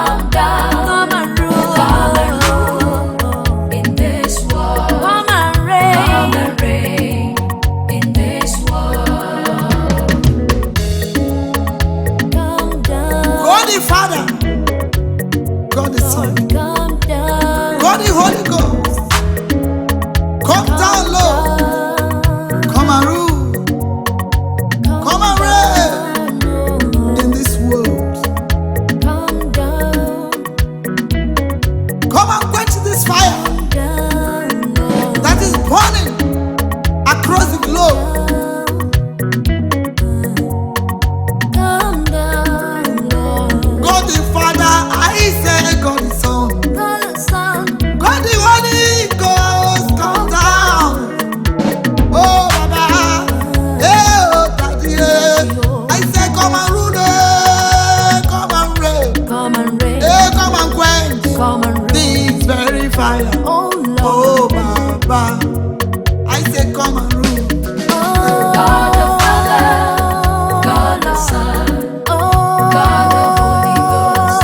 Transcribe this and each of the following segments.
Come down. Come and rule. Come and rule in this world. Come and reign. Come and reign in this world. Come down. God the Father, God the Son, Lord, come down. God the Holy Ghost. Come down, Lord. Come and rule. Come and reign in this world. Come down, Come and quench this fire down, Lord. that is burning across the globe. Come down, Lord. God the Father, I say, God the Son, God the Son, God the Holy Ghost, come down. Oh, Baba, hey, oh, Daddy, eh. I say, come and rule, eh, come and reign, come and reign. eh, come and quench Come and reign. this very fire. Oh Lord. Oh, Baba, I say, come and rule. Oh, God the Father, God the Son, oh, God the Holy Ghost.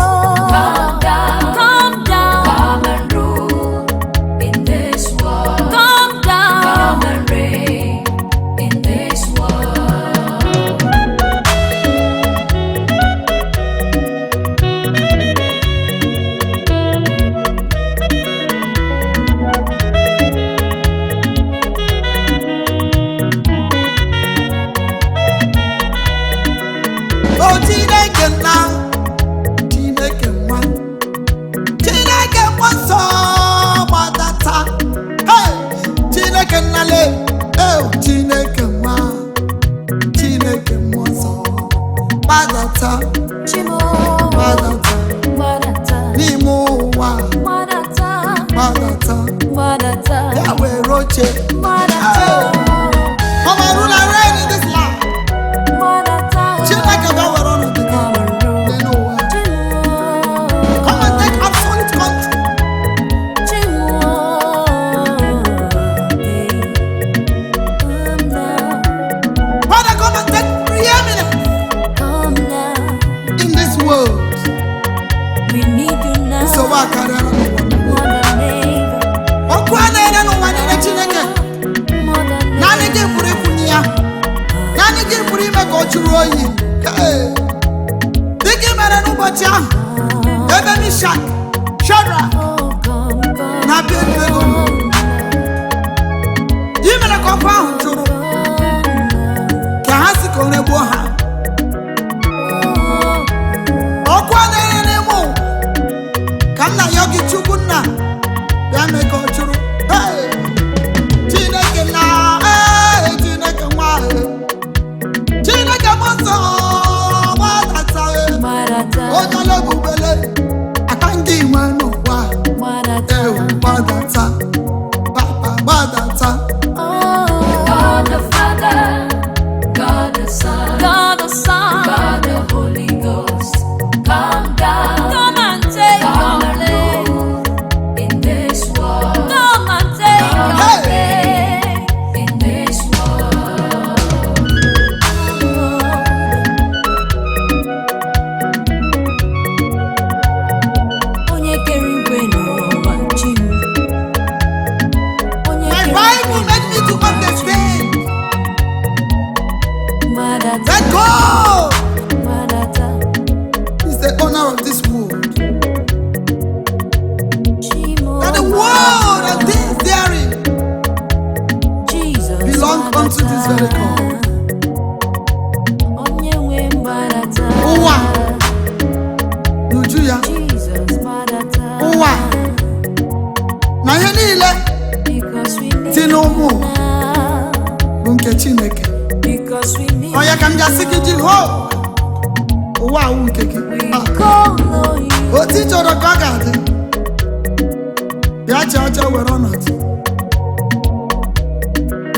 Come down. Come down. Come and rule in this world. Come down. Come and reign in this world. O Chineke nna, Chineke nwa, Chineke mmụọ nsọ gbadata. Hey! Chineke nnale, eh, Chineke nwa, Chineke mmụọ nsọ gbadata, Chimo. gbadata Gbadata. n'ime ụwa, Gbadata. gbadata, Gbadata. ya were oche. Gbadata. Come and rule and reign in this land. Gbadata. Chineke bịa were ọnọdụ gị Come and rule. n'elu ụwa. Chimo. Come and take absolute control. Chimo. Come down. Father, come and take preeminence Come down. in this world. We need you now. Nsogbu akarịala n'ụwa. More than ever. Ọkụ a na-ere n'ụwa niile Chineke, More than naanị gị pụrụ ịkwụnye ya, naanị gị pụrụ ime ka ọ jụrụ oyi. Hey! Dịka i mere n'ụbọchị ahụ, ebe Mishak, Shedrak Oh, come, come. na Abednego nọ, i mere ka ọkụ ahụ jụrụ ka ha si ka o regbuo ha. Ọkụ a na-ere n'ime ụwa, ka m na-ayọ gị Chukwu nna, bịa mee ka ọ jụrụ. Hey! Chineke nna, ee, Chineke nwa, ee. Chineke mmụọ nsọ gbadata, ee. Gbadata. Onye ọlọgwụgbele aka ndị nwe n'ụwa, Gbadata. ewu gbadata, papa gbadata. Oh, God the Father, God the Son, God the Son. God the Holy Ghost. Come down. Come and take Come your and place. rule in this world. Come and take your Hey! place. In this world. Onye kere igwe n'ụwa, chi m. Onye My kere Bible igwe made me to understand Gbadata, that God gbadata, is the owner of this world. chi m. That the world and things therein Jesus, belong unto this very God. Onye nwe mgbadata. Ụwa n'uju ya, Jesus, gbadata. ụwa na ihe niile Because we need dị n'ụmụ you now. bụ nke Chineke. Because we need Ọ ya ka m ji asị gị Jehova, ụwa awụ nke gị. We Ah. call on you. Otu ị chọrọ ka ọ ga-adị, bịa chee oche were ọnọdụ,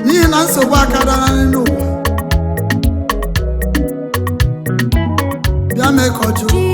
n'ihi na nsogbu akarịala n'ụwa. Bịa mee ka ọ jụrụ.